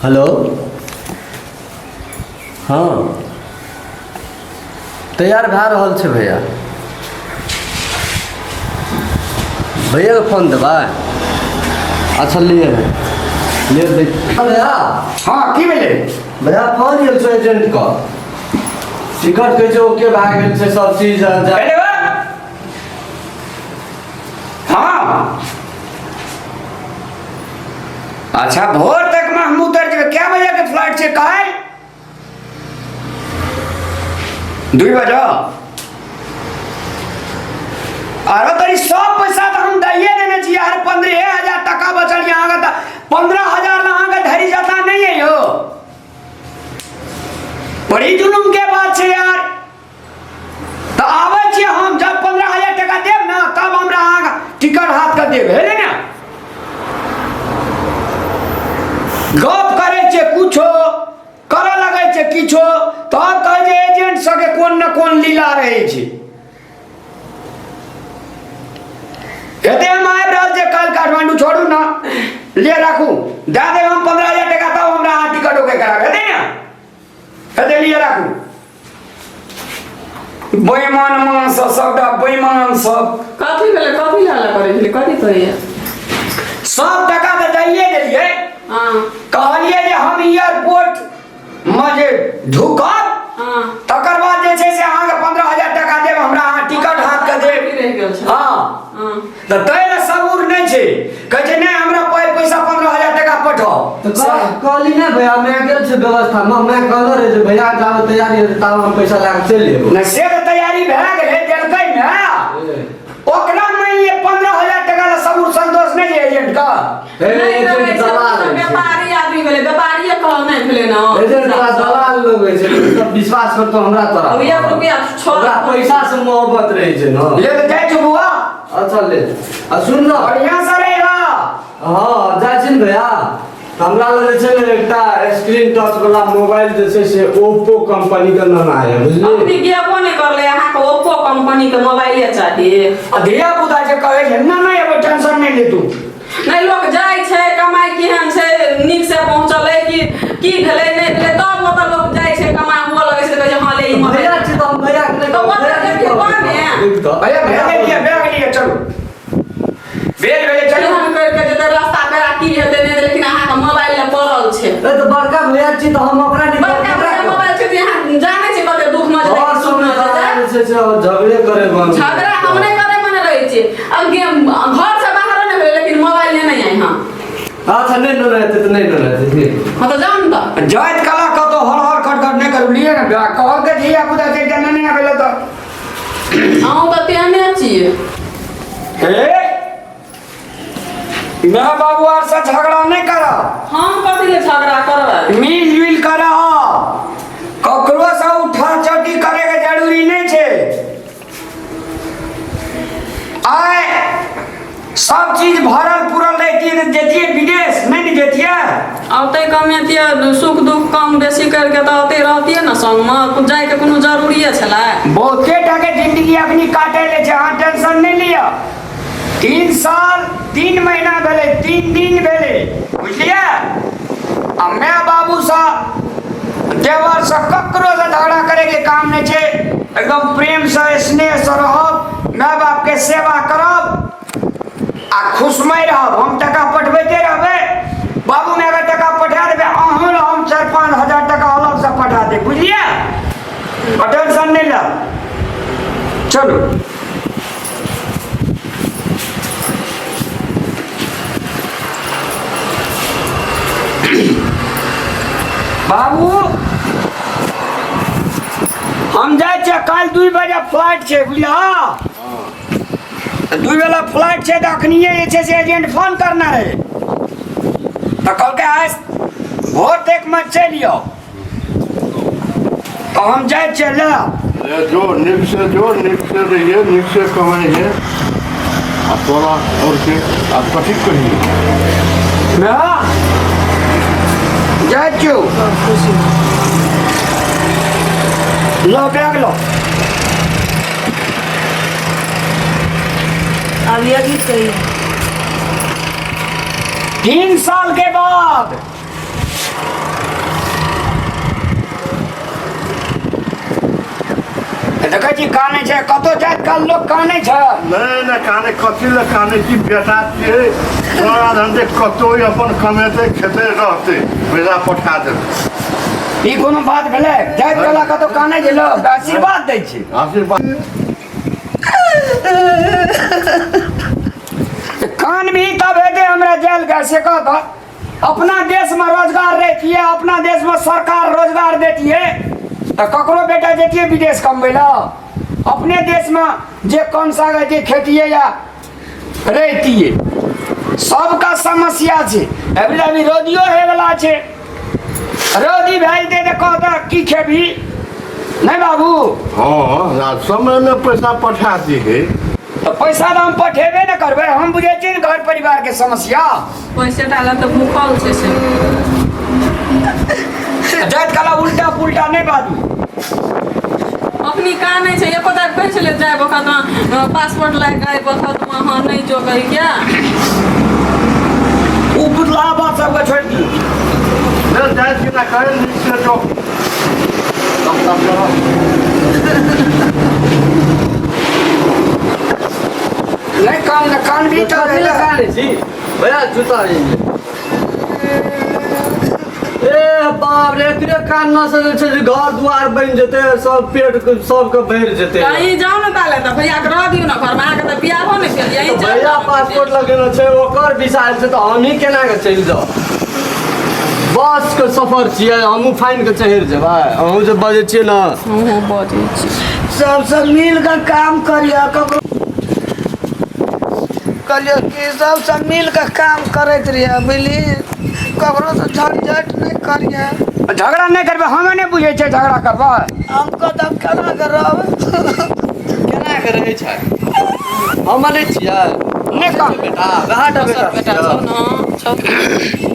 Hello हँ तैयार भए रहल छै भैया भैयाके फोन देबै अच्छा लिए ले दै भैया। हँ, की भेलै? भैया, फोन गेल छै एजेंटके, टिकट कहै छै ओके भए गेल छै सब चीज। हेलो, हँ, अच्छा, भोर तक में हम उतर जेबै। कै बजे के फ्लाइट छै काल्हि? 2 बजे। अरे तोरी, सब पैसा तऽ हम दैये देने छी यार, 15,000 टका बचल यहाँ के। तऽ 15,000 ला अहाँके धरि जाता नहीं है यौ। बड़ी जुलुम के बात छै यार। तऽ आबै छियै हम, जब 15,000 टका देब ने तब हमरा अहाँके टिकट हाथ के देब। हेलै ने गप करै छियै, कुछो करऽ लगै छै किछो, तब कहै छै एजेंट सबके कोन ने कोन लीला रहै छै। हेतै, हम आबि रहल छियै काल्हि काठमांडू। छोड़ू ने, ले राखू, दए देब हम 15,000 टका, तब हमरा अहाँ टिकट ओके कराबे। हेतै ने? हेतै, लिए राखू। बेईमान मान सब, सबटा बेईमान सब। कथी भेलै? कथी हल्ला करै छलै? कथी कहैया? सब टका तऽ दैये देलियै। कहलियै जे हम एयरपोर्ट मे जे ढुकब तकर बाद जे छै से अहाँके 15,000 टका देब, हमरा अहाँ टिकट हाथ के देब। रहि गेल छै। हँ। तऽ ताहि लए सबूर नहि छै। कहै छै नहि, हमरा पाइ पैसा 15,000 टका पठाउ। तऽ कहली ने भैया, मैं गेल छै व्यवस्था में, मैं कहलो रहे जे भैया जाबे तैयारी हेतै ताबे हम पैसा लए कऽ चलि एबो। नहि, से तऽ तैयारी भए गेलै, देलकै ने। ओकरा मानि लिअ 15,000 टका लए सबूर संतोष नहि छै एजेंट के। हे, नहि एजेंट रहै छै, दलाल ओ तऽ होइ छै। व्यापारी आदमी भेलै, व्यापारिये कहल नहि भेलै ने। एजेंट बला दलाल लोग होइ छै, सब विश्वास करतो हमरा तोरा। अब एक रुपया छोड़। ओकरा पैसा से मोहब्बत रहै छै ने। ले तऽ जाइ छी बुआ। अच्छा, ले आ सुन न। बढ़िआँ से रहिह। हँ, जाइ छी ने भैया, तऽ हमरा लग जे छै ने एकटा स्क्रीन टच वाला मोबाइल जे छै से ओप्पो कंपनी के लेना है, बुझलियै? अपने गेबो नहि करलै, अहाँके ओप्पो कंपनी के मोबाइले चाही। आ धिया पुता जे कहै छै ना, नहि एबै, टेंशन नहि ले तू। नहि, लोक जाइ छै कमाइ, केहन छै, नीक से पहुँचलै कि की भेलै नहि भेलै, तब ओतऽ लोक जाइ छै, कमाइ हुअ लगै छै तऽ कहै छै हँ ले ई मोबाइल। भैया छी तऽ हम भैया के नहि तऽ ओतऽ भैया के देखियौ कहबै। कमे। देख तऽ। भैया, भए गेलियै, भए गेलियै, चलू, बेर भेलै, चलू। केहन करि कऽ जेतै रास्ता पेरा, की हेतै नहि, लेकिन अहाँके मोबाइल लए पड़ल छै। ए, तऽ बड़का भैया छी तऽ हम ओकरा नहि बड़का बड़का मोबाइल छै तऽ अहाँ जानै छै कते दुख मे जेतै, और सुख सब मे जेतै। जे छै से और झगड़े करे मन। झगड़ा हम नहि करै मने रहै छियै। अब घर से बाहर नहि भेलै लेकिन मोबाइल लेने आई हम। अच्छा, नहि लेने हेतै तऽ नहि लेने हेतै, ठीक। हँ, तऽ जाउ ने तऽ। जाइत कला कतौ हर हर खट खट नहि करू, लिए ने कहल के धिया पुता छै जे नहि आबै तऽ। अहूँ तऽ तेहने छियै। हे, माय बाबू आर से झगड़ा नहि करब। हम कथी ले झगड़ा करबै? मिल जुल कर ककरो से उठा चटी करे के जरूरी नहीं छै। आय सब चीज भरल पुरल रहती तऽ जैतियै विदेश? नहि ने जैतियै। औतै कमेतियै, सुख दुख कम बेसी करिके तऽ औतै, रहतियै ने संगमे, जाइके कोनो जरूरिए छलै? बहुते टाके जिंदगी अखनी काटे ले छै। अहाँ टेंशन नहि लिअ। 3 साल 3 महीना भेलै, 3 दिन भेलै, बुझलियै? आ माय बाबूसँ, देवरसँ, ककरोसँ झगड़ा करैके काम नहि छै। एकदम प्रेमसँ, स्नेहसँ रहब, माय बापके सेवा करब आ खुशमय रहब। हम टका पठबैते रहबै। बाबू मायके टका पठा देबै, अहूँ लए हम 4-5 हजार टका अलगसँ पठा देब, बुझलियै? टेंशन नहि लेब, चलू। बाबू, हम जाइ छियै, काल्हि 2 बजे फ्लाइट छै, बुझलह? 2 बजे फ्लाइट छै तऽ अखनिए जे छै से एजेंट फोन करने रहै तऽ कहलकै आइ भोर तकमे चलि आउ, तऽ हम जाइ छियै ले। ले जो, नीक से जो, नीक से रहिए, नीक से कमाइए आ तोरा और के आ कथी कहिए। ना, जाइ छियौ, लो बैग लो। अब यही सही। 3 साल के बाद। देखै छी कानै छै, कतौ जाइत काल लोक कानै छै? नहि नहि, काने कथी लए काने छी? बेटा छियै तोरा धन जे कतौ अपन कमेतै खेतै रहतै, पैसा पठा देबै। ई कोनो बात भेलै? जाइत काल कतौ कानै छै लोक? आशीर्वाद दै छै। आशीर्वाद। कान भी तब हेतै हमरा जायल के से कह तऽ। अपना देशमे रोजगार रहितियै, अपना देशमे सरकार रोजगार देतियै तऽ ककरो बेटा जैतियै विदेश कमबै लए? अपने देशमे जे कम सागर जे खेतियै या रहितियै। सबका समस्या छै। अभी अभी रौदियो होइवला छै, रौदी भए जेतै तऽ कहतऽ की खेबही? नहि बाबू। हँ, समयमे पैसा पठा दिहे। तऽ पैसा तऽ हम पठेबे ने करबै, हम बुझै छियै ने घर परिवारके समस्या। पैसे टा लए तऽ भूखल छै से। जाइत काल उल्टा पुल्टा नहि बाजू। अखनी कानै छै, एको दा कहै छलै जाय बखत पासपोर्ट लए कऽ आबि बखत अहाँ नहि जो कही क्या। ओ बुझला बात सबके छोड़ि दियौ। नहि जाइ छी ना, कहे नीक से जो। तब तब चलो। नहि कान ने कान भी तऽ कथी लए कानै छी भैया? जूता ए बाप रे, एकरे कानना से जे छै जे घर दुआर बनि जेतै, सब पेट सबके भरि जेतै। कहीं जाउ ने ताले तऽ भैया के रह दियौ ने घरमे, अहाँके तऽ बियाहो नहि भेल, यहीं चलि भैया जाउ ने। पासपोर्ट लगेने छै, ओकर वीसा आयल छै, तऽ हमही केना के चलि जाउ? बस के सफर छियै, हमहूँ फाइन के चढ़ि जेबै। अहूँ जे बजै छियै ने। हमहूँ बजै छी। सब सब मिल के काम करिय। ककरो कहलियो कि सब सब मिल के काम करैत रहिए, बुझली? ककरो से झंझट नहीं करिए। झगड़ा नहि करबै, हमे नहि बुझै छियै झगड़ा करबै। हम कहतब केना करब? केना के रहै छै? हम नहि छियै? नहि काम। बेटा वएह टा दोसर बेटा बेटा छौ छियै। ने, छौ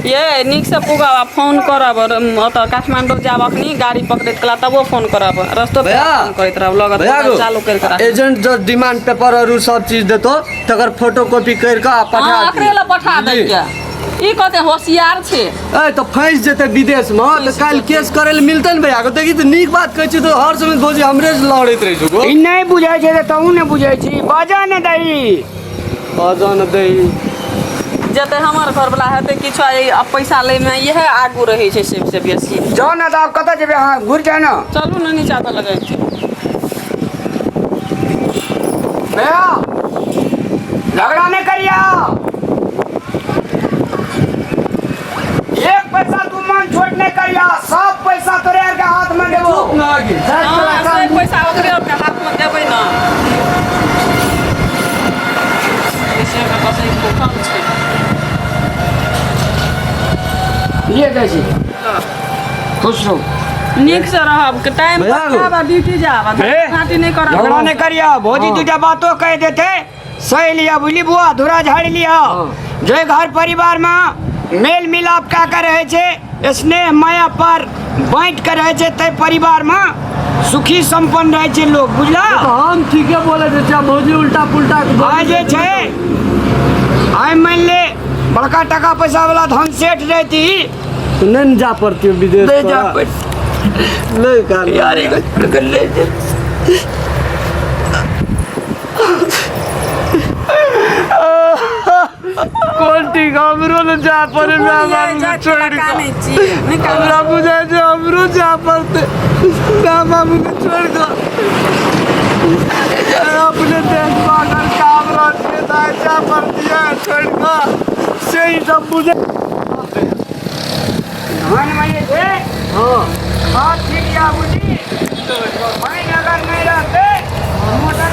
ये, नीकसँ पुगाब आ फोन करब। ओतऽ काठमाण्डू जायब अखनी गाड़ी पकड़ैत कला तबो फोन करब, रस्तो पे भैया, फोन करैत रहब लगत। भैया गो, चालू करि कऽ राख। एजेंट जो डिमांड पेपर और सब चीज देतो, तकर फोटो कॉपी कर के आ पठा हँ, एकरे लए पठा बुझली? दैके। ई कते होशियार छै। ए तऽ फँसि जेतै विदेश में तऽ काल्हि केस करै लए मिलतै ने भैया के। देखी तऽ नीक बात कहै छी तऽ हर समय भौजी हमरे से लड़ैत रहै छौ गो। ई नहि बुझै छै तऽ तहूँ नहि बुझै छी। बाजऽ ने दही। बाजऽ ने दही। जते हमर घरवला हेतै किछु आ पैसा लैमे इएह आगू रहै छै सबसँ बेसी। जाउ ने तऽ आब कतऽ जेबै अहाँ? घुरि जाउ ने। चलू ने नीचा तऽ लगै छै। भैया, झगड़ा नहि करिया। एक पैसा तू मन छोट नहि करिया, सब पैसा तोरे आरके हाथ में देबो। हँ, से पैसा ओकरे आरके हाथमे देबै ने, पैसेमे बस ई भूखल छै। लिए जाइ छी, खुश रहू। नीक से रहब के टाइम भैया पर गो। आब ड्यूटी जाब, हे, घाटी नहि करब। झगड़ा नहि करिया। भौजी दूटा बातो कहि देते सही लिया, बुझली बुआ? धुरा झाड़ि लिया। जे घर परिवार में मेल मिलाप कए के रहै छै, स्नेह माया पर बाँटि के रहै छै, ताहि परिवार में सुखी संपन्न रहै छै लोग, बुझला? तऽ हम ठीके बोलै छियै, भौजी उल्टा पुल्टा के आइ जे छै, आइ मानि ले बड़का टाका पैसा वाला धन सेठ रहती नहि ने जा पड़ती विदेश। नहि जा तोरा। पड़ती। नहि कान यार, एगो ले जा। कोन ठीक, हमरो ने जा पड़े माय बाबू के छोड़ि कऽ। हमरा बुझाइ छै हमरो जा पड़तै माय बाबू के छोड़ि कऽ। अपने देश में अगर काम रहतियै तऽ आइ जा पड़तियै छोड़ि कऽ, से ई सब बुझै। धान में जे छै हँ खाद छिड़िया, बुझी? पानि अगर नहि रहतै, मोटर